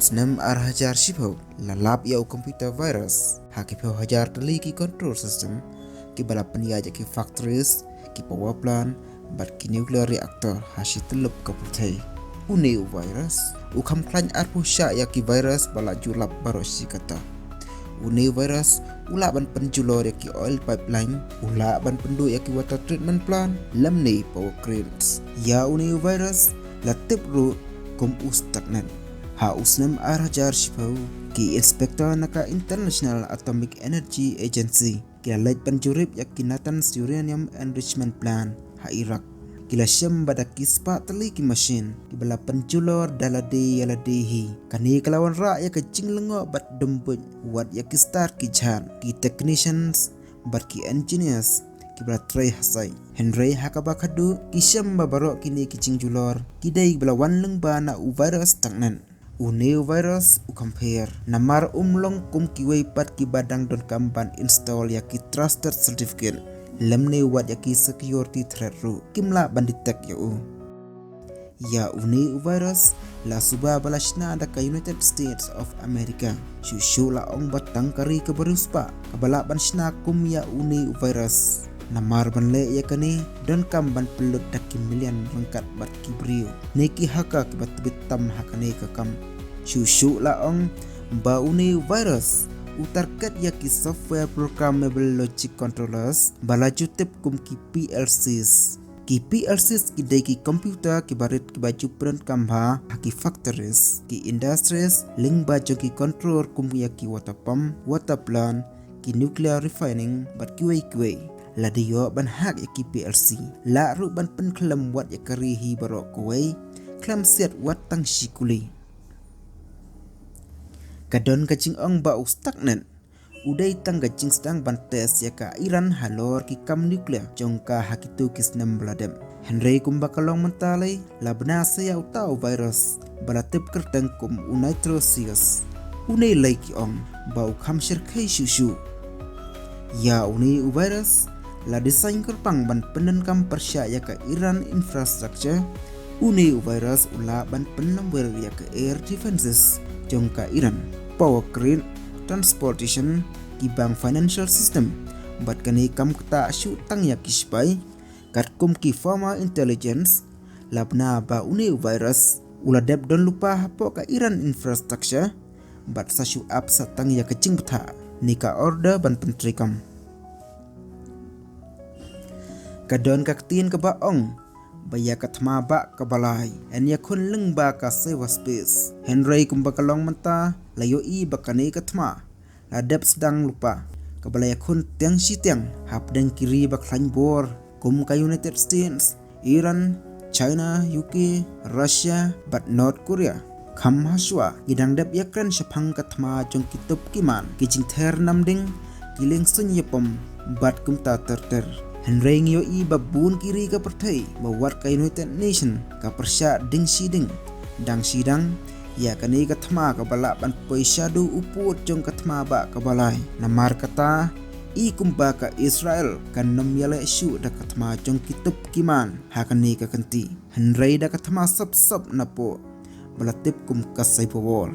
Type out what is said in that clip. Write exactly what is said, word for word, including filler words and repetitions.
Snem ar hajar shiphew la lap ïa u computer virus ha ki phew hajar tylli ki control system kiba la pynïaid ïa ki factories, ki power plant bad ki nuclear reactor ha shi tyllup ka pyrthei. Une u virus u kham khlaiñ arphew shah ïa ki virus ba la ju lap baroh shi katta. Une u virus u lah ban pynjulor ïa ki oil pipeline, u lah ban pynduh ïa ki water treatment plant lymne power grids. Ïa une u virus la tip ruh kum u Stuxnet. Ha u snem ar hajar shiphew, ki inspector na ka International Atomic Energy Agency ki la leit ban jurip ïa ki Natanz Uranium Enrichment Plant ha Iraq. Ki la shem bad da ki spah tylli ki machine kiba la pynjulor da lade ïa lade hi. Kane ka la wanrah ïa ka jinglyngngoh bad dum buit wat ïa ki star ki jhad, ki technicians bad ki engineers kiba la trei ha site. Hynrei ha kaba khatduh ki shem ba baroh kine ki jingjulor ki dei ba la wan lyngba na u virus Stuxnet. Une u virus u kham pher namar um long kum kiwei pat kiba dang donkam ban install ïa ki trusted certificate lymne wat ïa ki security threat ruh kim lah ban detect ïa u. Ïa une u virus la suba ba la shna da ka United States of America. Shuh shuh la ong ba tang ka ri kaba riewspah kaba lah ban shna kum ïa une u virus. Namar ban leh ïa kane donkam ban pynlut da ki million ryngkat bad ki briew ne ki hacker kiba tbit tam ha kane ka kam. Shuh shuh la ong ba une u virus u target ïa ki software programmable logic controllers ba la ju tip kum ki P L Cs. Ki P L Cs ki dei ki computer kiba rit kiba ju pyndonkam bha ha ki factories, ki industries lyngba jong ki control kum ïa ki water pump, water plant, ki nuclear refining bad kiwei kiwei. Lada ïoh ban hack ïa ki P L C, lah ruh ban pynkhlem wat ïa ka ri hi baroh kawei khlem siat wat tang shi kuli. Ka don ka jingong ba u Stuxnet u dei tang ka jingsdang ban test ïa ka Iran halor ki kam nuclear jong ka ha kito ki snem ba la dep. Hynrei kumba ka long mynta lei, la bna sa ïa uta u virus ba la tip kyrteng kum u Nitrosius. Une lei ki ong ba u kham shyrkhei shuh shuh. Ïa une u virus la design kyrpang ban pyndonkam pyrshah ïa ka Iran infrastructure. Une u virus u lah ban pynlamwir ïa ka air defenses jong ka Iran, power grid, transportation, ki bank financial system bad kane kam ktah shuh tang ïa ki sipai. Katkum ki former intelligence, la bna ba une u virus u la dep don lypa hapoh ka Iran infrastructure bad sa shu ap sa tang ïa ka jingbthah ne ka order ban pyntreikam. Ka don ka ktien kaba ong ba ïa ka thma bah kaba lai yn ïakhun lyngba ka cyberspace. Hynrei kumba ka long mynta, la ïohi ba kane ka thma la dep sdang lypa kaba la ïakhun tiang shi tiang hapdeng ki ri ba khlaiñ bor kum ka United States, Iran, China, U K, Russia bad North Korea. Kham hashwa ngi dang dep ïakren shaphang ka thma jong ki tup ki man, ki jingther namding, ki liengsuiñ ïapom bad kumta ter ter. Hynrei ngi ïohi ba bun ki ri ka pyrthei ba wat ka United Nation ka pyrshah ding shi ding, dang shi dang ïa kane ka thma kaba lah ban poi shaduh u pud jong ka thma bah kaba lai. Namar kata, i kumba ka Israel kan ym ïaleh shuh da ka thma jong ki tup ki man ha kane ka kynti, hynrei da ka thma sop sop napoh ba la tip kum ka cyber war.